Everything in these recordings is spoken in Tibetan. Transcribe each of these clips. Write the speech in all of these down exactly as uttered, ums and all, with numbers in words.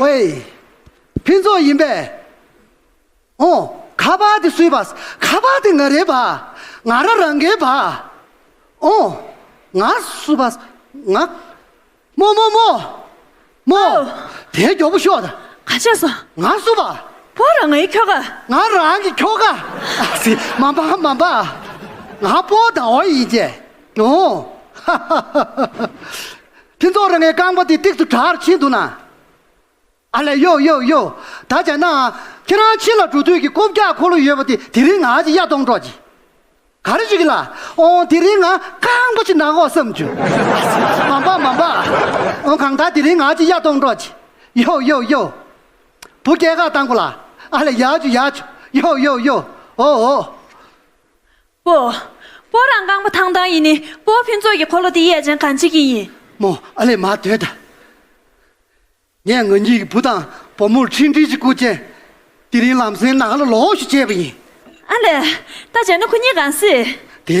ཝེ། ཕུན་ཚོགས་ཡིན་པས། ཨོ། ཁ་པར་དེ་སུའི་པ། ཁ་པར་དེ་ང་རེད་པ། ང་རང་རང་གི་པ། ཨོ། ང་སུ་པ། ང་། མོ་མོ་མོ། མོ། ཨོ། དེ་མགྱོགས་པོ་ཤོག་ད། ག་བྱས་སོང་། ང་སུ་པ། པོ་རང་ངའི་ཁྱོ་ག་ང་རང་གི་ཁྱོ་ག་ཨ་སི། མ་པ་མ་པ། ང་པོ་ཟླ་བ་ཡིན་ཅེ། ཨོ། ཕུན་ཚོགས་རང་ངའི་རྐང་པ་དེ་ཏིག་ཏུ་དྲག་ཕྱིན་འདུག་ན། ཨ་ལས་ཡོ་ཡོ་ཡོ། ད་བྱས་ན། ཁྱེད་རང་ཕྱི་ལ་འགྲོ་དུས་ཀྱི་རྐུབ་བཀྱག་འཁོར་ལོ་ཡོད་པ་དེ་དེ་རིང་ང་ཅིག་གཡའ་གཏོང་འགྲོ་གྱིས། ག་རེ་བྱེད་ཀྱི་ལ། ཨོ་དེ་རིང་ང་རྐང་པ་ཅིག་ན་གོ་བསམ་བྱུང་། མ་པ་མ་པ། ཨོ་གང་ལྟར་དེ་རིང་ང་ཅིག་གཡའ་གཏོང་འགྲོ་གྱིས། ཡོ་ཡོ་ཡོ། བུ་སྐྱེས་ཁ་བཏང་གོ་ལ། ཨ་ལས་ཡག་བྱུང་ཡག་བྱུང་། ཡོ་ཡོ་ཡོ། ཨོ་ཨོ། པོ། པོ་རང་རྐང་པ་ཐང་ཐང་ཡིན་ནི་པོ་ཕུན་ཚོགས་ཀྱི་འཁོར་ལོ་དེ་གཡས་ཅན་གང་བྱེད་ཀྱི་ཡིན། མོ་ཨ་ལས་མ་སྡོད་ད། ངས་ང་གཉིས་ཀྱི་བུ་དང་བུ་མོར་འཕྲིན་འཕྲིན་ཞིག་བསྐུར་བྱས། དེ་རིང་ལམ་སེང་ནང་ལ་ལོག་ཤོག་བྱས་པ་ཡིན། ཨ་ལས། ད་བྱས་ན་ཁོ་གཉིས་གང་སྲིད། དེ།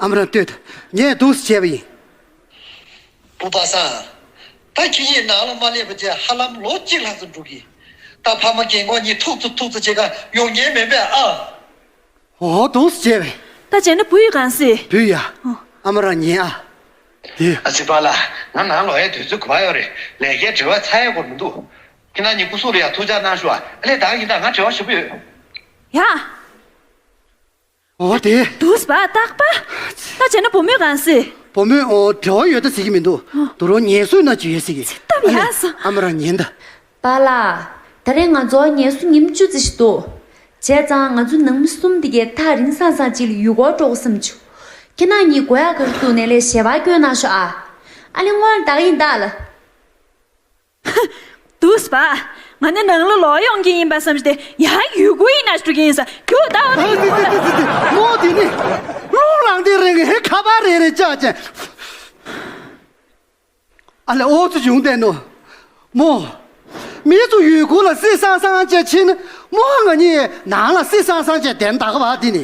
ཨ་མ་རང་ལྟོས་དང་། ངས་འདུག་སེ་བྱས་པ་ཡིན། བུ་པ་སངས། ད་ཁྱེད་གཉིས་ནང་ལ་མ་སླེབས་པ་བྱས་ཧ་ལམ་ལོ་གཅིག་ལྷག་ཙམ་འགྲོ་གི། ད་ཕ་མ་རྒན་གོག་གཉིས་ཐུག་ཙམ་ཐུག་ཙམ་བྱེད་ག་ཡོང་མཁན་མིན་པས་ཨ། འོ་འདུག་སེ་བྱས་པས། ད་བྱས་ན་བུ་ཡིས་གང་སྲིད། བུ་ཡ། ཨ་མ་རང་ཉན་ཨ། དེ། ཨ་ཙི་པཱ་ལགས། ང་ནང་ལོག་ཡའི་དུས་ཚོད་དགོས་པ་ཡོད་རེད། ལས་ཀའི་བྲེལ་བ་ཚ་ཡས་སྐོར་མི་འདུག་ཁྱེད་རང་གཉིས་སྐུ་གཟུགས་ལ་ཡང་ཐུགས་ཅག་གནང་ཤོག་ཨ། ཨ་ལས་ད་ག་ཡིན་ད་ང་བྲེལ་བ་ཞེ་པོ་ཡོད། ཡ། འོ་དེ། འདུག་སེ་པཱ་རྟག་པ། ད་བྱས་ན་བུ་མོས་གང་སྲིད། བུ་མོས་འོ་བྲེལ་བ་ཡོད་ད་ཟེར་གྱི་མི་འདུག་ཨ། དོ་རོང་ངལ་གསོ་ན་ཅི་ཡོད་ཟེར་གྱི། ད་ཡ་སོང་། ཨ་མ་རང་ཉན་ད། པཱ་ལགས། ད་རེས་ང་ཚོ་ངལ་གསོ་ཉིན་བཅུ་ཙམ་ཞིག་འདུག་བྱས་ཙང་ང་ཚོ་ནང་མི་གསུམ་དེ་གའི་ཐག་རིང་སང་སང་ཅིག་ལ་ཡུལ་སྐོར་འགྲོ་དགོས་བསམ་བྱུང་། ཁྱེད་རང་གཉིས་དགོས་ཡག་ག་རེ་འདུག་ནས་ལས་ཞལ་པར་སྐྱོན་གནང་ཤོག་ཨ། ཨ་ལས་སྔོན་ལ་ད་ག་ཡིན་ད་ལ། འདུག་སེ་པཱ། ང་ནི་ནང་ལ་ལོག་ཡོང་གི་ཡིན་པ་བསམ་སྟེ་ཡང་ཡུལ་སྐོར་ཡིན་ན་འགྲོ་གི་ཡིན་ས་རྒྱུགས་ད་འོ་ན་ཡིན་པ་ལ། མོ་དེ་ནི། རླུང་ལངས་དེ་རིང་ཧེ་ཁ་པར་རེ་རེ་བཅག་ཅན། ཨ་ལས་ཨོ་ཙི་བྱུང་བསྡད་ནོ། མོ། མི་ཚོ་ཡུལ་སྐོར་ལ་སི་སང་སང་བྱས་ཕྱིན་ན་མོ་ང་གཉིས་ནང་ལ་སི་སང་སང་བྱས་བསྡད་ད་ག་བ་དེ་ནི།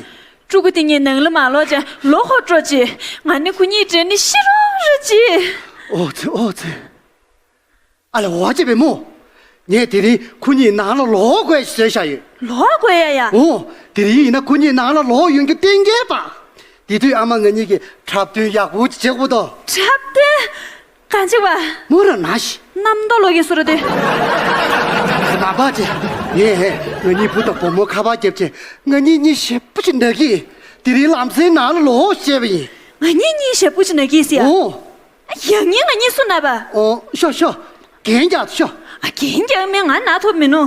ཕྲུ་གུ་དེ་གཉིས་ནང་ལ་མ་ལོག་ཅན་ལོ་ཧོ་སྤྲོ་ཅི། ང་ནི་ཁོ་གཉིས་དྲན་ནི་ཤི་རོགས་རེ་ཅི། ཨོ་ཙི་ཨོ་ཙི། ཨ་ལས་འོ་ཅེ་བེ་མོ། ངས་དེ་རིང་ཁོ་གཉིས་ནང་ལ་ལོག་དགོས་ཞེས་བཟོས་བཞག་ཡོད། ལོག་དགོས་ཡ་ཡ། འོ། དེ་རིང་ཡིན་ན་ཁོ་གཉིས་ནང་ལ་ལོག་ཡོང་རྒྱུ་གཏན་འཁེལ་པ། དེ་དུས་ཨ་མ་ང་གཉིས་ཀྱིས་འཁྲབ་སྟོན་ཡག་པོ་ཅིག་བྱེད་དགོས་དོ། འཁྲབ་སྟོན། གང་བྱེད་པ། མོ་རང་ན་ཤི། རྣམ་རྟོག་ལོག་གིན་སུ་ར་དུས། མ་པ་ཅེ། ངས་ང་གཉིས་བུ་དང་བུ་མོ་ཁ་པར་བརྒྱབ་ཅེ། ང་གཉིས་གཉིས་ཞེ་པོ་ཅིག་ན་གི། དེ་རིང་ལམ་སེང་ནང་ལ་ལོག་བྱས་པ་ཡིན། ང་གཉིས་གཉིས་ཞེ་པོ་ཅིག་ན་གི་ཟེར་ཡ། འོ། ཡང་ཉིན་ང་གཉིས་སུ་ན་པ། ཨོ་ཤོ་ཤོ། རྒྱན་རྒྱག་ཤོ། ཨ་རྒྱན་རྒྱག་མེད་ང་ན་ཐོབ་མི་ནུ།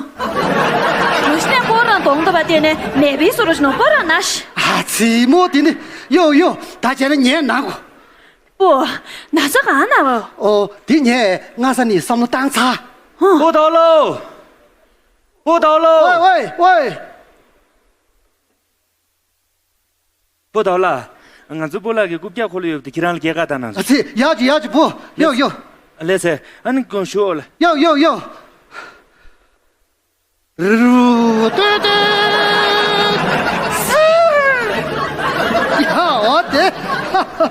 རུ་ཤི་ནས་ཀོ་རང་གདོང་ཐོབ་པ་དེ་ནས་ནད་པའི་སུ་རུ་ཤི་ནོ་ཀོ་རང་ན་ཤི། ཨ་ཙི་མོ་དེ་ནི་ཡོ་ཡོ་ད་བྱས་ན་ཉན་ན་གོ། པོ། ན་ཚ་གང་ན་བ། ཨོ་དེ་ངས་སྔ་ས་ནས་བསམ་བློ་བཏང་ཚར། ཧོ། པོ་ཏོ་ལོ། པོ་ཏོ་ལོ། ཝེ་ཝེ་ཝེ། པོ་ཏོ་ལ། ང་ཚོ་པོ་ལགས་ཀྱི་རྐུབ་བཀྱག་འཁོར་ལོ་ཡོད་པ་དེ་ཁྱེད་རང་ལ་སྐྱེལ་ག་བཏང་གནང་སོང་། ཨ་ཙི་ཡག་ཅིག་ཡག་ཅིག་པོ། ཡོ་ཡོ། ལེ་ཚེ་ཨ་ནི་ཀོང་ཞུ་ཨོ་ལ། ཡོ་ཡོ་ཡོ། རུ་རུ་ཏོ་ཏོ། སི། ཡ་འོ་དེ།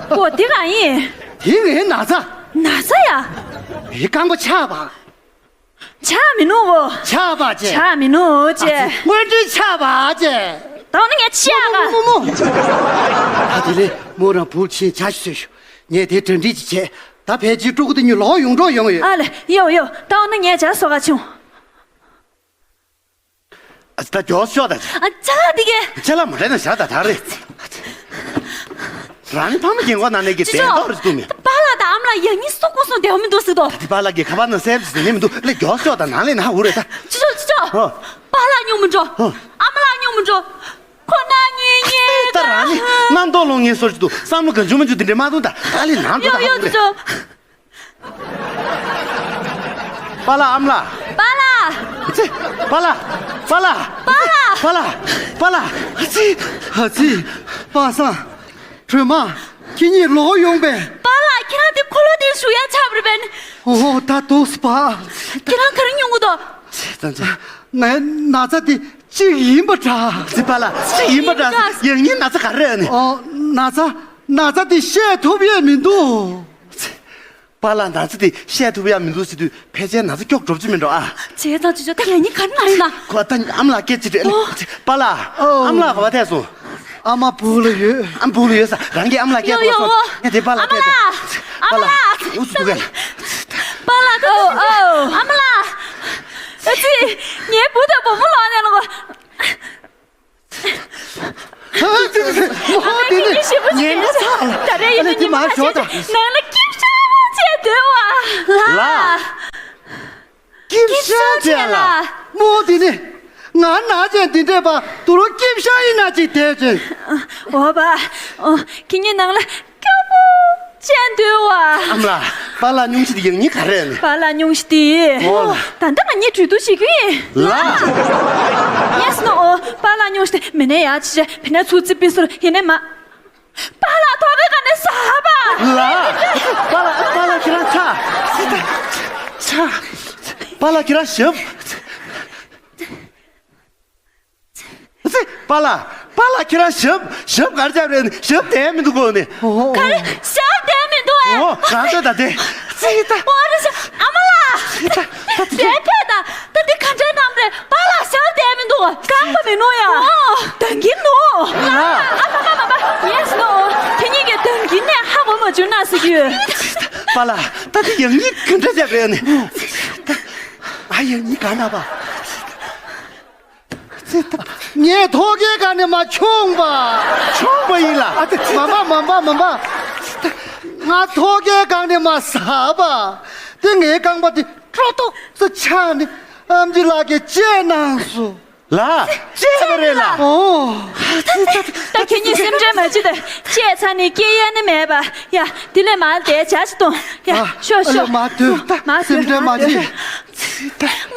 པོ་དེ་གང་ཡིན། དེ་ངའི་ན་ཚ། ན་ཚ་ཡ། ངའི་རྐང་པ་ཆག་པ། ཆག་མི་ནུག་གོ། ཆག་པ་ཅེ། ཆག་མི་ནུག་ཅེ། དངོས་འབྲེལ་ཆག་པ་ཅེ། ད་འོ་ན་ངས་ཆག་ག། མོ་མོ། ད་དེ་ལས་མོ་རང་བུ་ཆེན་ཇ་ཞིག་བཟོས་ཤོག་ངས་དེ་གྲ་སྒྲིག་ཅིག་བྱས། ད་ཕལ་ཆེར་ཕྲུ་གུ་དེ་གཉིས་ལོག་ཡོང་འགྲོ་ཡོང་ཡོད། ཨ་ལེ་ཡོ་ཡོ། ད་འོ་ན་ངས་ཇ་བཟོ་ག་བྱུང་། ཨ་ཙི་ད་མགྱོགས་ཤོག་ད། ཨ་ཅག་དེ་གས། ཅ་ལག་མ་རེད་ན་བཞག་ད་ད་རེད། རང་ནི་ཕ་མ་རྒན་གོག་ན་ནས་ཀྱི་ཅི་གདན་ཅོ། ཐོག་རེ་ཅི་འདུག་མེད། པཱ་ལགས་དང་ཨ་མ་ལགས་ཡང་སྙིང་སུ་ཀུ་སུ་བདེ་བ་མི་འདུག་ཟེར་དོ། ད་དེ་པཱ་ལགས་ཀྱི་ཁ་པར་ནང་སེབ་ཟེར་ནས་མི་འདུག་ལས་མགྱོགས་ཤོག་ད་ནང་ལས་ན་འུ་རེད་ད། ཅི་ཅོ་ཅི་ཅོ། ཧོ། པཱ་ལགས་སྙུང་མི་འགྲོ། ཧོ། ཨ་མ་ལགས་སྙུང་མི་འགྲོ། ཁོ་ན་ངེས་ངེས་ད་རང་ནི་རྣམ་རྟོག་ལོང་ངེས་སོར་ཅི་འདུག་བསམ་བློ་གང་བྱུང་མ་བྱུང་དེ་འདྲས་མ་གཏོང་ད་ད་ལས་ནང་འགྲོ་ད་ཡོ་ཡོ་ཧ་ཅི་རེད། ཅོ། པཱ་ལགས་ཨ་མ་ལགས། པཱ་ལགས། ཨ་ཙི། པཱ་ལགས། པཱ་ལགས། པཱ་ལགས། པཱ་ལགས། པཱ་ལགས། ཨ་ཙི། ཨ་ཙི། པཱ་སངས། སྒྲོལ་མ། ཁྱེད་གཉིས་ལོག་ཡོང་པས། པཱ་ལགས་ཁྱེད་རང་དེ་འཁོར་ལོ་དེ་བཞུགས་ཡ་ཆགས་པ་རེད་པས། ཨོ་ད་འདུག་སེ་པཱ། ཁྱེད་རང་ག་རེ་སྙུང་གི་འདུག་ཙི་ཙི། ངའི་ན་ཚ་དེ་གཅིག་ཡིན་པ་འདྲ། ཨ་ཙི་པཱ་ལགས་གཅིག་ཡིན་པ་འདྲ། ཡང་སྙིང་ན་ཚ་ག་རེ་ནི། ཨོ་ན་ཚ་ན་ཚ་དེ་བཤད་ཐུབ་ཡས་མི་འདུག་ཙི། པཱ་ལགས་ན་ཚ་དེ་བཤད་ཐུབ་ཡ་མི་འདུག་ཟེར་དུས་ཕལ་ཆེར་ན་ཚ་སྐྱོག་འགྲོ་རྒྱུ་མིན་འགྲོ་ཨ། བྱས་ཙང་ཅོ་ཅོ་ད་ངེད་གཉིས་ག་རེ་ན་ཡིན་ན། ཁོ་ད་ཨ་མ་ལགས་སྐད་ཅིག་དྲིས། ཨོ། པཱ་ལགས། ཨོ། ཨ་མ་ལགས་ག་པར་ཐལ་སོང་། ཨ་མ་སྦུག་ལ་ཡོད། ཨ་མ་སྦུག་ལ་ཡོད་ས། རང་གིས་ཨ་མ་ལགས་སྐད་ཡོ་ཡོ་གོ་སོང་། ངས་དེ་པཱ་ལགས་སྐད་ཡོ། ཨ་མ་ལགས། ཨ་མ་ལགས། ཨུ་ཚུགས་ག་ལ། པཱ་ལགས་ད་ཨོ་ཨོ། ཨ་མ་ལགས། ཨ་ཙི། ངའི་བུ་དང་བུ་མོ་ལོག་ནས་ལོག་གོ། ཨ་ཙི་ཙི་ཙི། མོ་དེ་ནི་ཉེན་ཁ་ཚ་ལ། ད་རེས་ཡིན་ན་ཉི་མ་ཞོག་ད། ནང་ལ་ཀིབ་ཤ་བྱས་སྡོད་བ། ལ། ལ། ཀིབ་ཤ་ཅན་ལ། མོ་དེ་ནི། ང་ན་ཅན་དེ་འདྲས་པ་དུ་རུ་ཀིབ་ཤ་ཡིན་ན་ཅིག་དེ་ཅན། འོ་བ། ཨོ། ཁྱེད་གཉིས་ནང་ལ་སྐྱོ་པོ་ཅན་འདུག་བ། ཨ་མ་ལགས། པཱ་ལགས་སྙུང་གཞི་དེ་ཡང་སྙིང་ག་རེ་ནི། པཱ་ལགས་སྙུང་གཞི་དེ། འོ་ལ། ད་ལྟ་ང་གཉིས་གྲོས་བསྡུར་བྱེད་ཀྱི་ཡིན། ལ། ཡེ་སི་ནོ། པཱ་ལགས་སྙུང་གཞི་དེ་མི་ནས་ཡ་ཅི་བྱས་བི་ནས་ཚུར་ཙི་པི་སུར་ཡིན་ནས་མ། པཱ་ལགས་ཐོག་གི་ག་ནས་ཟ་བ། ལ། པཱ་ལགས། པཱ་ལགས་ཁྱེད་རང་ཆ། ཆ། པཱ་ལགས་ཁྱེད་རང་ཞབས། ཙི། པཱ་ལགས། པཱ་ལགས་ཁྱེད་རང་ཞབས། ཞབས་གར་རྒྱབ་རེད། ཞབས་བསྡད་མི་འདུག་གོ་ནི། ག་རེ་ཞབས་བསྡད་མི་འདུག་ཨེ། འོ་ང་ཚོས་ད་དེ། ཙི་ད། འོ་རེ་ཞབས་ཨ་མ་ལགས། ཙི་ད། ད་དེ། བསྡད་ཕེབས་ད། ད་འདི་ག་འདྲའི་གནམ་རེད། པཱ་ལགས་ཞབས་བསྡད་མི་འདུག་གང་པ་མི་ནུ་ཡ། འོ། འདང་གིན་ནུ། ལ། ཨ་མ་མ་མ་མ། ཡེ་སི་ནོ། དེ་གཉིས་ཀྱི་འདང་གིན་ནས་ཧ་གོ་མ་བྱུང་ན་ཟེར་རྒྱུ། པཱ་ལགས། ད་དེ་ཡང་གཉིས་ག་འདྲ་བྱས་པ་ཡ་ནི། ཨ་ཡང་གཉིས་ག་ན་པ། ཙི་ད། ངས་ཐོག་ཁའི་སྒང་ནས་མ་མཆོངས་པ། མཆོངས་པ་ཡིན་ལ། ཨ་ཙི། མ་མ་མ་མ་མ་མ། ང་ཐོག་ཁའི་སྒང་ནས་མ་ཟ་བ། དེ་ངའི་རྐང་པ་དེ་ཀྲོ་ཏོག་ཙི་ཆག་ནས་ཨམ་ཆི་ལགས་ཀྱིས་བཅད་གནང་སོང་། ལ། བཅད་པ་རེད་ལ། ཨོ། ད་ཁྱེད་གཉིས་སེམས་ཁྲལ་མ་བྱེད་དེ། བཅད་ཚར་ནས་སྐྱེལ་ཡ་ནི་མེད་པ། ཡ། དེ་ལས་མར་དེ་ཇ་ཞིག་གཏོང་། ཡ། ཨ། ཤོག་ཤོག་ཨ་ལས་མ་སྡོད། ད་མ་སྡོད། སེམས་ཁྲལ་མ་བྱེད།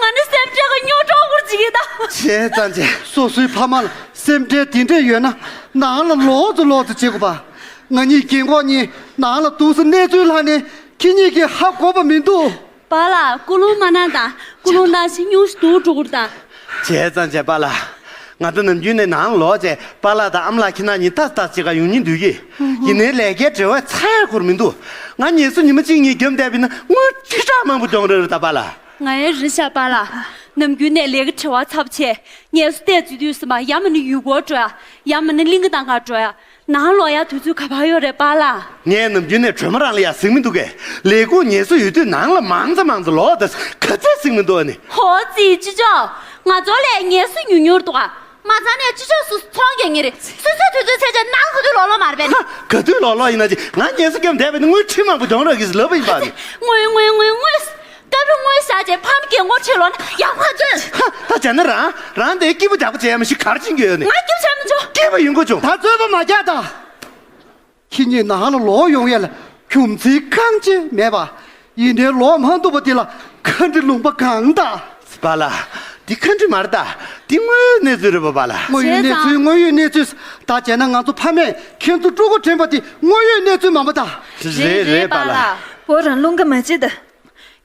ང་ནི་སེམས་ཁྲལ་གི་རྙོག་དྲ་ཁུར་ཅིག་ཡིན་ད། བྱས་ཙང་བྱས། སོ་སོའི་ཕ་མ་ལ་སེམས་ཁྲལ་དེ་འདྲས་ཡོད་ན་ནང་ལ་ལོག་ཙམ་ལོག་ཙམ་བྱེད་དགོས་པ། ང་གཉིས་རྒན་གོག་གཉིས་ནང་ལ་འདུག་ས་གནས་ཚུལ་ལྷག་ནས་ཁྱེད་གཉིས་ཀྱིས་ཧ་གོ་བ་མི་འདུག་པཱ་ལགས་ཀུན་སློང་མ་གནང་དང་། ཀུན་སློང་གནང་ཕྱིན་སྙུང་གཞི་སྡུག་འགྲོ་གི་རེད་ད། བྱས་ཙང་བྱས་པཱ་ལགས། ང་ཚོ་ནམ་རྒྱུན་ནས་ནང་ལོག་བྱས་པཱ་ལགས་དང་ཨ་མ་ལགས་ཁྱེད་རྣམ་གཉིས་ཏག་ཏག་བྱེད་ག་ཡོང་སྙིང་འདོད་ཀྱི། ཡིན་ནའི་ལས་ཀའི་བྲེལ་བས་ཚར་ཡ་ཁུར་མི་འདུག་ང་ངལ་གསོ་ཉི་མ་གཅིག་གཉིས་བརྒྱབ་བསྡད་པ་ཡིན་ན་དངུལ་ཁྲི་ཕྲག་མང་པོ་གྱོང་རག་རེད་ད་པཱ་ལགས། ང་ཡང་རེད་ཤག་པཱ་ལགས། ནམ་རྒྱུན་ནས་ལས་ཀ་བྲེལ་བ་ཚ་པོ་བྱས། ངལ་གསོ་ལྟས་འཛུལ་དུས་སུ་མ་ཡ་མ་ནི་ཡུལ་སྐོར་འགྲོ་ཡ། ཡ་མ་ནི་གླིང་ག་དང་ག་འགྲོ་ཡ། ནང་ལོག་ཡ་དུས་ཚོད་ག་པར་ཡོད་རེད་པཱ་ལགས། ངས་ནམ་རྒྱུན་ནས་གྲོས་མོ་རང་ལ་ཡ་གཟིགས་མི་འདུག་གས། ལས་ཁུངས་ངལ་གསོ་ཡོད་དུས་ནང་ལ་མང་ཙམ་མང་ཙམ་ལོག་ད་ག་ཚད་གཟིགས་མི་འདུག་ཨ་ནི། ཧོ་ཙི་ཅི་ཅོ། ང་ཚོ་ལས་ངལ་གསོ་ཉུང་ཉུང་འདུག་ཨ། མ་ཚང་ནས་ཅི་ཅོ་སུ་ཚོང་རྒྱག་ངེས་རེད། སུ་ཚོད་དུས་ཚོད་ཚད་ཅན་ནང་ག་དུས་ལོག་ལོག་མ་རེད་པས་ནི། ག་དུས་ལོག་ལོག་ཡིན་ན་ཅི་ང་ངལ་གསོ་སྐྱོན་བསྡད་པས་ནི་དངུལ་ཁྲི་མང་པོ་གྱོང་རག་གིས་ལབ་པ་ཡིན་པ་ནི། དངུལ་དངུལ་དངུལ་དངུལ། སྐབས་རེ་དངུལ་བཞག་བྱས་ཕམ་རྒན་གོག་ཁྲིད་ལོག་ན་ཡག་པ་མཚོན། ཧ། ད་བྱས་ན་རང་རང་དེ་སྐྱིད་པོ་རྒྱག་པོ་བྱས་ཡ་མ་ཤི་གར་ཕྱིན་གྱི་ཡོད་ནི། ང་སྐྱིད་པོ་བྱས་མི་འཇུག་སྐྱིད་པོ་ཡིན་དགོས་བྱུང་། ད་རྩོད་པ་མ་རྒྱག་ད། ཁྱེད་གཉིས་ནང་ལ་ལོག་ཡོང་ཡས་ལ་རྒྱུ་མཚན་གང་ཅི་མེད་པ། ཡིན་ནའི་ལོག་མ་ཐུབ་པ་དེ་ལ་ཁ་འདྲི་ལུང་པ་གང་ད། པཱ་ལགས། འདི་ཁ་འདྲི་མ་རེད་ད། འདི་དངོས་ཡོད་གནས་ཚུལ་རེད་པ་པཱ་ལགས། དངོས་ཡོད་གནས་ཚུལ། བྱས་ཙང་། དངོས་ཡོད་གནས་ཚུལ། ད་བྱས་ན་ང་ཚོ་ཕ་མས་ཁྱེད་ཚོ་སྤྲུལ་སྐུ་དྲན་པ་དེ་དངོས་ཡོད་གནས་ཚུལ་མ་པ་ད། རེད་རེད་པཱ་ལགས། བོ་རང་རླུང་ག་མ་བྱེད་ད།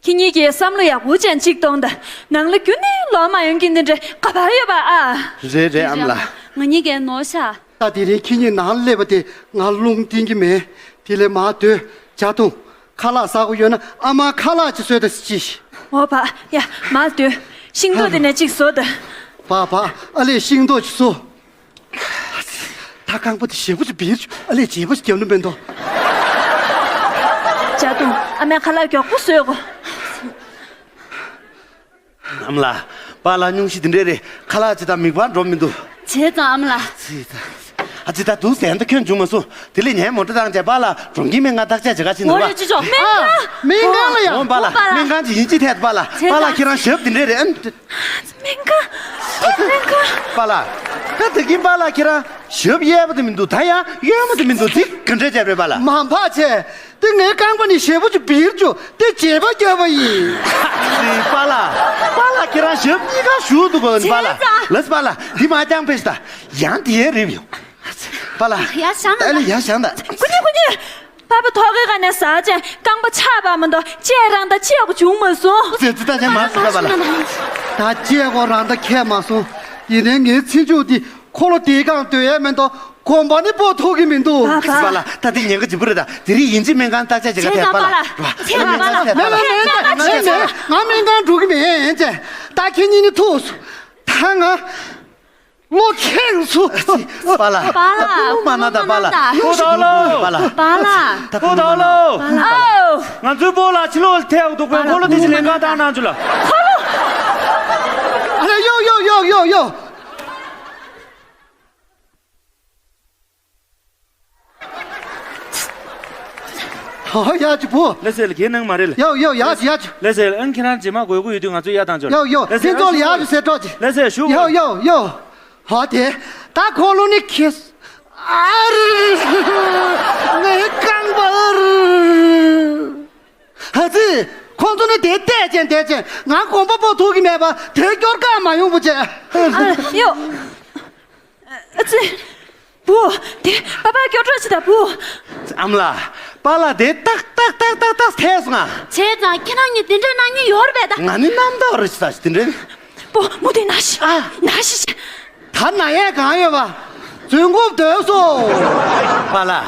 ཁྱེད་གཉིས་ཀྱིས་བསམ་བློ་ཡག་པོ་ཅན་གཅིག་གཏོང་དང་། ནང་ལ་རྒྱུན་ནས་ལོག་མ་ཡོང་གི་འདི་འདྲ་ག་པར་ཡོད་པ་ཨ། རེད་རེད་ཨ་མ་ལགས། ང་གཉིས་ཀས་ནོར་ཤག་ད་དེ་རིང་ཁྱེད་གཉིས་ནང་སླེབས་པ་དེ་ང་རླུང་བསྟན་གྱི་མེད། དེ་ལས་མར་སྡོད། ཇ་འཐུང་། ཁ་ལག་ཟ་དགོས་ཡོད་ན་ཨ་མ་ཁ་ལག་ཅིག་བཟོས་དང་ཅི། འོ་བ་ཡ་མར་སྡོད། ཤིང་ཏོག་དེ་ནས་ཅིག་བཟོ་དང་། བ་བ་ཨ་ལས་ཤིང་ཏོག་ཅིག་བཟོ། ད་རྐང་པ་དེ་ཞེ་པོ་ཅིག་འབིར་བྱུང་། ཨ་ལས་བྱེད་པོ་ཞིག་རྒྱབ་ནི་མེད་དོ། ཇ་འཐུང་། ཨ་མས་ཁ་ལག་མགྱོགས་པོ་བཟོས་གོ། ཨ་མ་ལགས། པཱ་ལགས་སྙུང་གཞི་འདི་འདྲས་རེད། ཁ་ལག་ཅི་ལྟར་མིག་དཔར་འགྲོ་མི་འདུག་བྱས་ཙང་ཨ་མ་ལགས། ཙི་ད། ཨ་ཙི་ད་འདུག་ཟེར་ད་ཁྱོད་འཇུ་མ་སོང་། དེ་ལས་ངས་མོ་ཊ་བཏང་བྱས་པཱ་ལགས་འགྲོ་གིན་མེད། ང་བརྟག་དཔྱད་བྱེད་ག་ཕྱིན་འདུག་པ། འོ་རེད་ཅི་ཆོག་སྨན་ཁང་། སྨན་ཁང་ལ་ཡ། འོ་པཱ་ལགས། པཱ་ལགས། སྨན་ཁང་ཅིག་ཡིན་ཅི་ཐད་པཱ་ལགས། བྱས་ཙང་། པཱ་ལགས་ཁྱེད་རང་ཞབས་འདི་འདྲས་རེད་ཨ། སྨན་ཁང་། སྨན་ཁང་། པཱ་ལགས། ད་དེ་གིན་པཱ་ལགས་ཁྱེད་རང་ཞབས་གཡས་པ་དེ་མི་འདུག་ད་ཡང་གཡོན་མ་དེ་མི་འདུག་དེ་ག་འདྲས་བྱས་རེད་པཱ་ལགས། མ་འཕགས་བྱས། དེ་ངའི་རྐང་པ་ནི་ཞེ་པོ་ཅིག་འབིར་བྱུང་། དེ་བརྗེ་པོ་བརྒྱབ་པ་ཡིན། དེ་པཱ་ལགས། པཱ་ལགས་ཁྱེད་རང་ཞབས་གཉིས་ཀ་ཞུགས་འདུག་གོ་པཱ་ལགས། བྱས་ཙང་། ལགས་པཱ་ལགས། འདི་མ་རྐྱང་ཕེབས་ཤིག་ད། ཡང་དེ་ཡས་རིབ་ཡོང་། པཱ་ལགས། ཡར་བཞེངས་ད། ཨ་ལས་ཡར་བཞེངས་ད། ཁུ་ཉི་ཁུ་ཉི། པཱ་པཱ་ཐོག་ཁའི་སྒང་ནས་ཟག་བྱས་རྐང་པ་ཆག་པ་མ་གཏོགས་བཅད་རང་ད་བཅད་དགོས་བྱུང་མ་སོང་། ཙི་ཙི་ད་ཅང་མ་ཟེར་ད་པཱ་ལགས། ད་བཅད་དགོས་རང་ད་ཁྱད་མ་སོང་། ཡིན་ནའི་ངའི་ཚེ་མཇུག་འདི་འཁོར་ལོ་དེའི་སྒང་སྡོད་ཡས་མེད་དོ། གོམ་པ་ནི་སྤོ་ཐུབ་ཀྱི་མི་འདུག་པཱ་ལགས། ད་འདི་ཉེན་ཁ་ལྗིད་པོ་རེད། ད་དེ་རིང་ཡིན་གཅིག་མིན་གང་བརྟག་དཔྱད་བྱེད་ག་བྱས་ཙང་པཱ་ལགས། པཱ་ལགས། བྱས་ཙང་པཱ་ལགས། མེད་མེད་མེད་མེད་ང་སྨན་ཁང་འགྲོ་གི་མེད་ཅེས། ད་ཁྱེད་གཉིས་ནི་ཐུག་སོང་། ད་ང་བློ་ཁེངས་སོང་། པཱ་ལགས། པཱ་ལགས། མ་ན་ད་པཱ་ལགས། ཨོ་ད་ལོ། པཱ་ལགས། ད་ཨོ་ད་ལོ། ཨོ། ང་ཚོའི་སྤོ་ལགས་ཕྱི་ལོགས་ལ་ཐལ་འདུག་པས། འཁོར་ལོ་དེ་ཅིག་ལེན་གང་བཏང་གནང་རྒྱུ་ལ། ཨ་ལ་ཡོ་ཡོ་ཡོ་ཡོ་ཡོ། ཧོ་ཡ་ཅི་བུ། ལེ་སེ་ལ་གའི་ནང་མ་རེད་ལ། ཡོ་ཡོ་ཡ་ཅི་ཡ་ཅི། ལེ་སེ་ལ་ཨང་ཁྱེད་རང་རྗེས་མ་དགོས་མཁོ་ཡོད་དུས་ང་ཚོ་ཡ་དང་ཅོ། ཡོ་ཡོ་ལེ་སེ་ཕན་ཚོགས་ལ་ཡ་ཅི་ཟེར་གྲོགས་ཅི། ལེ་སེ་ཞུ། ཡོ་ཡོ་ཡོ། ཧོ་དེ། ད་འཁོར་ལོ་ནི་ཁེ། ཨ་རི། ངའི་རྐང་པ་ཨ་རི། ཨ་ཙི། ཁོང་ཚོ་ནི་དེ་བལྟས་ཅན་བལྟས་ཅན་ང་གོམ་པ་སྤོ་ཐུབ་ཀྱི་མེད་པ་དེ་སྐྱོར་གང་མ་ཡོང་བུ་བྱས། ཨ་ཡོ། ཨ་ཙི། བུ། དེ་པ་ཕ་སྐྱོར་གྲོགས་བྱེད་ད་བུ། ཨ་མ་ལགས། པཱ་ལགས་དེ་ཏག་ཏག་ཏག་ཏག་ཏག་ཐལ་སོང་ང་། བྱས་ཙང་ཁྱེད་རང་གཉིས་དེ་འདྲའི་གནང་མཁན་ཡོད་རེད་པས་ད། ང་ནི་རྣམ་དག་རེད་ཟེར་ད་དེ་འདྲའི། བུ་མོ་དེ་ན་ཤི། ཨ། ན་ཤི་ཤི། ད་ན་ཡས་གང་ཡོད་པ། བཙུན་དགོན་སྡོད་སོང་། པཱ་ལགས།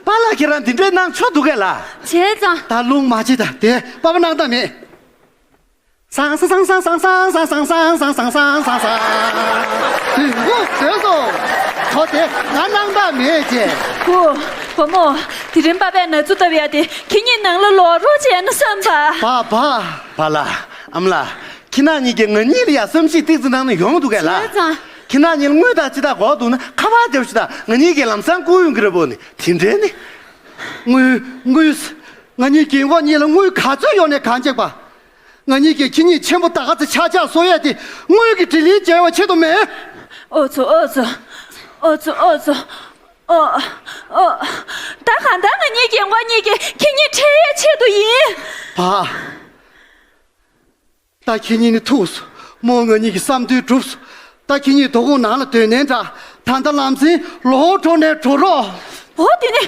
པཱ་ལགས་ཁྱེད་རང་དེ་འདྲའི་གནང་ཆོག་འདུག་གས་ལ། བྱས་ཙང་། ད་རླུང་མ་བྱེད་ད་དེ་པ་ཕ་གནང་ད་མེད། སང་སང་སང་། དེ་ངོ་བོས་སོ། ཐོ་དེ་ང་སྣང་དག་མེད་ཅེས། བུ། བུ་མོ། དེ་རིང་པ་ཕས་ན་ཚུ་བཏབ་ཡ་དེ་ཁྱེད་གཉིས་ནང་ལ་ལོག་རོགས་བྱས་ན་བསམ་པ། པཱ་ཕ། པཱ་ལགས། ཨ་མ་ལགས། ཁྱེད་རང་གཉིས་ཀྱིས་ང་གཉིས་ལ་ཡ་བསམ་ཤེས་ཏིག་ཙི་གནང་ན་ཡོང་འདུག་གས་ལ། བྱས་ཙང་། ཁྱེད་རང་གཉིས་ལ་དངུལ་དང་ཅི་དག་དགོས་འདུག་ན་ཁ་པར་རྒྱབ་ཤིག་དང་ང་གཉིས་ཀྱིས་ལམ་སང་བསྐུར་ཡོང་གི་རེད་བུ་ནི་དེ་འདྲས་ནི། དངུལ། དངུལ། ང་གཉིས་རྒན་གོག་གཉིས་ལ་དངུལ་ག་ཚོད་ཡོད་ནས་གང་བྱེད་པ། ང་གཉིས་ཀྱིས་ཁྱེད་གཉིས་ཆེན་པོ་ད་ག་ཚོད་ཆག་ཆག་བཟོ་ཡས་དེ་དངུལ་གྱི་དྲིན་ལན་འཇལ་བ་ཆེད་དུ་མེད། ཨོ་ཙོ་ཨོ་ཙོ། ཨོ་ཙོ་ཨོ་ཙོ། ཨོ། ཨོ། ད་གང་ལྟར་ང་གཉིས་རྒན་གོག་གཉིས་ཀྱིས་ཁྱེད་གཉིས་ཁྲེལ་ཡས་ཆེད་དུ་ཡིན། པཱ། ད་ཁྱེད་གཉིས་ནི་ཐུག་སོང་། མོ་ང་གཉིས་ཀྱི་བསམ་འདུན་གྲུབ་སོང་། ད་ཁྱེད་གཉིས་དོ་དགོང་ནང་ལ་སྡོད་ནའི་འདྲ། ད་ལྟ་ལམ་སེང་ལོག་འགྲོ་ནའི་འགྲོ་རོགས། འོ་དེ་ནི།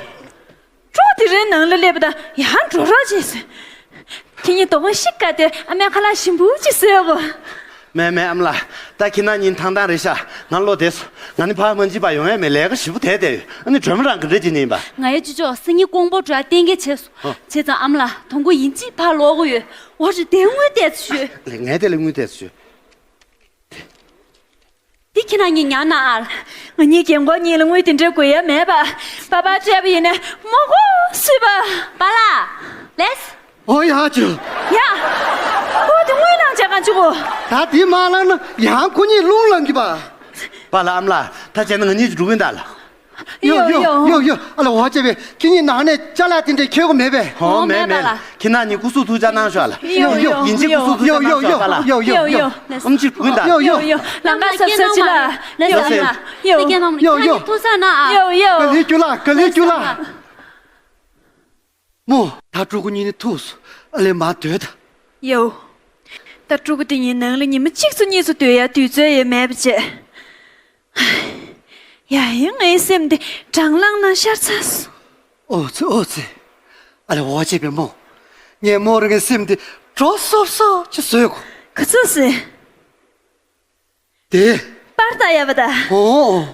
ཀྲོ་དེ་རིང་ནང་ལ་སླེབས་པ་དང་ཡང་འགྲོ་རོགས་བྱེད་ཟེར། ཁྱེད་གཉིས་དོ་དགོང་ཤི་དཀའ་སྟེ་ཨ་མའི་ཁ་ལག་ཞིམ་པོ་ཅིག་བཟོས་གོ། མེད་མེད་ཨ་མ་ལགས། ད་ཁྱེད་རང་གཉིས་ཐང་ཐང་རེད་ཤག་ང་ལོག་བསྡད་སོང་། ང་ནི་ཕར་མ་འཇིགས་པ་ཡོང་ཡས་མེད། ལས་ཀ་ཞིབ་པོ་དེ་བསྡད་ཡོད། ཨ་ནི་སྒྲོལ་མ་རང་ག་འདྲ་བྱེད་ནི་ཡིན་པ། ང་ཡི་ཅི་ཅོག་སང་ཉིན་ཀོང་པོ་འགྲོ་ཡ་གཏན་འཁེལ་བྱས་སོང་། ཨ། བྱས་ཙང་ཨ་མ་ལགས་དོ་དགོང་ཡིན་གཅིག་ཕར་ལོག་གི་ཡོད། འོ་རེད་དེ་དངུལ་བལྟས་ཚུལ་ཤོད། ལགས་ངས་དེ་ལ་དངུལ་བལྟས་ཚུལ་ཤོད། འདི་ཁྱེད་རང་གཉིས་ཉར་ན་ཨ། ང་གཉིས་རྒན་གོག་གཉིས་ལ་དངུལ་དེ་འདྲ་དགོས་ཡ་མེད་པ། པ་ཕར་སྤྲད་པ་ཡིན་ནས་མོ་གོ་སུས་པ། པཱ་ལགས། ལེས། ཨོ་ཡ་ཅུ། ཡ། ཁོ་དེ་དངུལ་བླངས་བྱས་གང་བྱུང་གོ། ད་དེ་མ་བླངས་ན་ཡང་ཁོ་གཉིས་རླུང་ལངས་གི་པ། པཱ་ལགས་ཨ་མ་ལགས་ད་བྱས་ན་ང་གཉིས་ཀྱི་འགྲོ་གིན་ད་ལ། ཡོ་ཡོ་ཡོ་ཡོ་ཡོ། ཨ་ལ་འོ་ཅེ་བེ་ཁྱེད་གཉིས་ནང་ནས་ཅ་ལག་དེ་འདྲས་ཁྱེར་དགོས་མེད་པས། ཧོ་མེད་མེད་ལ། ཁྱེད་རང་གཉིས་སྐུ་གཟུགས་ཐུགས་ཅག་གནང་ཤོག་ལ། ཡོ་ཡོ་ཡིན་གཅིག་སྐུ་གཟུགས་ཐུགས་ཅག་གནང་ཤོག་པཱ་ལགས། ཡོ་ཡོ། ཨམ་ཆི་འགྲོ་གིན་ད། ཡོ་ཡོ། ལང་ཀ་ཟབ་ཟབ་ཅི་ལ། ཡོ་ཡོ། ཡོ་ཡོ། ཐུགས་ས་ན་ཨ། ཡོ་ཡོ། ག་ལེ་རྒྱུ་ལ་ག་ལེ་རྒྱུ་ལ། མོ། ད་ཕྲུ་གུ་གཉིས་ནི་ཐུག་སོང་། ཨ་ལེ་མ་སྡོད་ད། ཡའོ། ད་ཕྲུ་གུ་དེ་གཉིས་ནང་ལ་ཉི་མ་གཅིག་ཙམ་གཉིས་ཙམ་སྡོད་ཡ་དུས་ཚོད་ཡོད་མེད་པ་བྱས། ཡ་ཡིན་ངའི་སེམས་དེ་གྲང་ལངས་ནང་ཤར་ཚར་སོང་། ཨོ་ཙི་ཨོ་ཙི། ཨ་ལེ་འོ་ཅེ་བེ་མོ། ངས་མོ་རང་གི་སེམས་དེ་དྲོ་སོབ་སོབ་ཅིག་བཟོས་གོ། ག་ཚོད་ཟེར། དེ། པར་ལྟ་ཡ་བ་ད། ཨོ།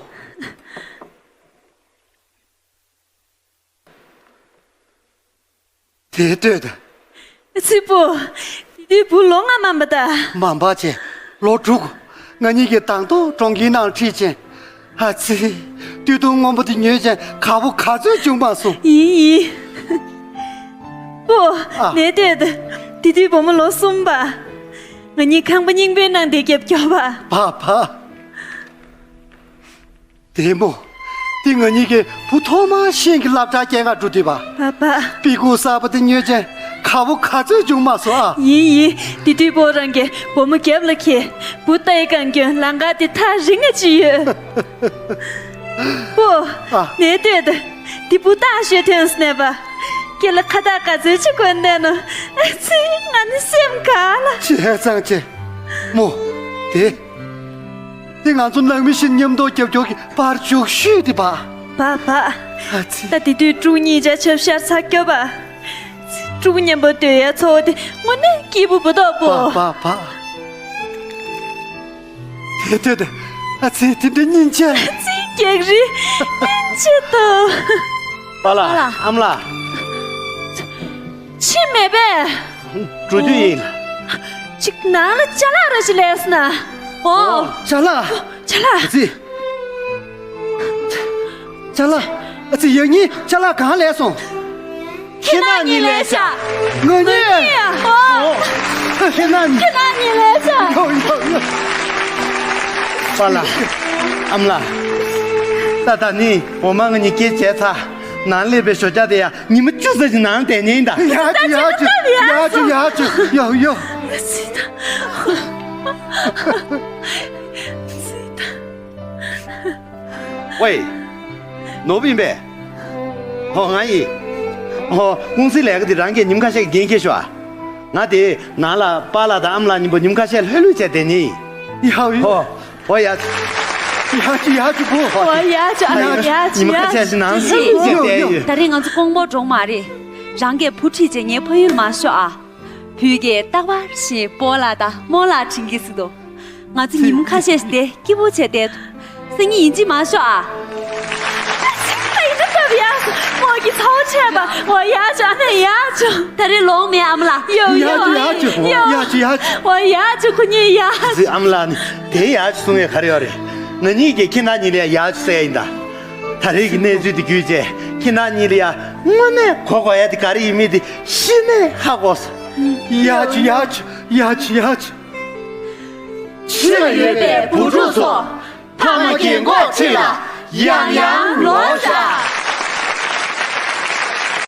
དེ་ལྟོས་དང་། ཚིག་པོ། དེ་དུས་བུ་ལོ་ལྔ་མན་པ་ད། མ་འབའ་ཆེ། ལོ་དྲུག་ང་གཉིས་ཀྱིས་དང་ཐོག་གྲོང་ཁྱེར་ནང་ཁྲིད་ཅིང་། ཨ་ཙི། སྟོད་ཐུང་སྔོན་པོ་དེ་ཉོས་ཅིང་དགའ་པོ་ག་ཚོད་བྱུང་མ་སོང་། ཡིན་ཡིན། པོ། ཨ། ནས་ལྟོས་དང་། དེ་དུས་བུ་མོ་ལོ་གསུམ་པ། ང་གཉིས་ཁང་པ་རྙིང་པའི་ནང་དེ་རྒྱབ་སྐྱོར་བ། བ་བ། དེ་མོ། དེ་ང་གཉིས་ཀྱི་བུ་ཐོག་མ་ཤེས་ཀྱི་སློབ་གྲྭ་སྐྱེལ་ག་འགྲོ་དུས་པ། པ་པ། པི་ཀུ་གསར་པ་དེ་ཉོས་ཅན་ཁ་བོ་ག་ཚོད་བྱུང་མ་སོང་ཨ། ཡིན་ཡིན། དེ་དུས་པོ་རང་གི་བུ་མོ་རྒྱབ་ལ་ཁྱེར། བུ་ལྟ་ཡི་གང་སྐྱོན་ལང་ཀ་དེ་ཐག་རིང་ངེ་ཅི་ཡོད། པོ། ཨ། ནས་ལྟོས་དང་། དེ་བུ་ལྟ་ཞོད་ཐོན་སྣེ་པ། ཁྱེད་ལ་ཁ་བཏགས་ག་ཚོད་ཅིག་གོན་བསྡད་ནོ། ཨ་ཙི་ང་ནི་སེམས་དགའ་ལ། ཆེ་ཚང་ཆེ། མོ། དེ། དེ་ང་ཚོ་ནང་མི་བཞིན་མཉམ་དུ་རྒྱབ་སྐྱོར་གྱི་པར་བྱུག་ཤུལ་དེ་པ། པ་པ། ཨ་ཙི། ད་དེ་དུས་ཕྲུ་གུ་གཉིས་ཆ་ཆབ་ཤར་ཚ་སྐྱོ་པ། ཕྲུ་གུ་མཉམ་པོ་སྡོད་ཡ་ཚོ་དེ་དངོས་གནས་སྐྱིད་པོ་བུ་དོག་པོ། པ་པ་པ། དེ་དེ་དེ། ཨ་ཙི་དེ་འདྲ་སྙིང་རྗེ། ཨ་ཙི་ རྒྱག་རེས་སྙིང་རྗེ་དང་། པཱ་ལགས། པཱ་ལགས། ཨ་མ་ལགས། ཕྱིན་མེད་པས། འགྲོ་རྒྱུ་ཡིན། ཅིག་ནང་ལ་ཅ་ལག་ར་ཞིག་ལས་སོང་ན། འོ། ཅ་ལག་ཅ་ལག་ཨ་ཙི། ཅ་ལག་ཨ་ཙི། ཡང་སྙིང་ཅ་ལག་གང་ལས་སོང་། ཁྱེད་རང་གཉིས་ལས་བཞག་ང་གཉིས། ང་གཉིས་ཨ། འོ། ཁྱེད་རང་གཉིས། ཁྱེད་རང་གཉིས་ལས་བཞག་ཡོ་ཡོ་ཡོ། པཱ་ལགས། ཨ་མ་ལགས། ད་ད་ནི་འོ་མ་ང་གཉིས་སྐྱེལ་བྱས་ཚར། ནང་སླེབས་པའི་ཞོ་རྒྱག་དེ་ཡ། ཉི་མ་བཅུ་ཙམ་ཞིག་ནང་བསྡད་ཉན་ཡིན་ད། ཡ་ཅུ་ཡ་ཅུ་ཡ་ཅུ་ཡ་ཅུ་ཡ་ཡོ། ཝེ། ནོར་བུ་ཡིན་པས། ཧོ་ང་ཡིན། ཧོ་ཀུང་སིའི་ལས་ཀ་དེ་རང་གིས་ཉིན་ཁ་ཤས་ཀྱི་འགན་འཁྱེར་ཤོག་ཨ། ང་དེ་ནང་ལ་པཱ་ལགས་དང་ཨ་མ་ལགས་གཉིས་པོ་ཉིན་ཁ་ཤས་ལྷོད་ལྷོད་བྱས་བསྡད་ཉན་ཡིན། ཡ་ཡོ། ཧོ། ཨོ་ཡ། ཡ་ཅི་ཡ་ཅི་པོ། ཨོ་ཡ་ཅི་ཨ་ཡ་ཅི་ཉི་མ་ཁ་ཤས་ཤིག་ནང་སེམས་ཤིག་བསྡད་ཡོད། ད་རེས་ང་ཚོ་ཀོང་པོ་འགྲོ་མ་རེད། རང་གིས་བུ་ཁྲིད་བྱས་ངའི་ཕ་ཡུལ་མ་ཤོག་ཨ། བུ་གས་རྟག་པར་བཞིན་སྤོ་ལགས་དང་རྨོ་ལགས་དྲན་གྱི་སྲིད་དོ། ང་ཚོ་ཉི་མ་ཁ་ཤས་ཤིག་དེ་སྐྱིད་པོ་བྱས་བསྡད་དོ། སང་ཉིན་ཡིན་གཅིག་མ་ཤོག་ཨ། ཨ་ཅི་ད་ཡིན་ན་སྟབས་ཡག་སོང་། མོ་གི་ཚ་བོ་ཆད་པ། འོ་ཡ་ཅི་ཨ་ནི་ཡ་ཅི། ད་རེས་ལོང་མེད་ཨ་མ་ལགས། ཡོ་ཡ་ཅི་ཡ་ཅི་ཡ་ཅི་ཡ་ཅི། འོ་ཡ་ཅི་ཁོ་གཉིས་ཡ་ཅི། ཨ་མ་ལགས་ནི་དེ་ཡ་ཅི་གསུང་ཡས་ག་རེ་ཡོད་རེད། ང་གཉིས་ཀྱིས་ཁྱེད་རྣམ་གཉིས་ལ་ཡ་ཅི་ཟེར་ཡ་ཡིན་ད། ད་རེས་ཀྱི་གནས་ཚུལ་འདི་བརྒྱུད་བྱས་ཁྱེད་རྣམ་གཉིས་ལ་ཡ་དངོས་གནས་གོ་དགོས་ཡ་དེ་ག་རེ་ཡིན་མིན་དེ་གཞི་ནས་ཧ་གོ་སོང་། ཡ་ཅི་ཡ་ཅི་ཡ་ཅི་ཡ་ཅི། ཕྱི་ལ་ཡོད་པའི་བུ་ཕྲུག་ཚོ། ཕ་མ་རྒན་གོག་ཁྲིད་ལ་ཡང་ཡང་ལོག་བཞག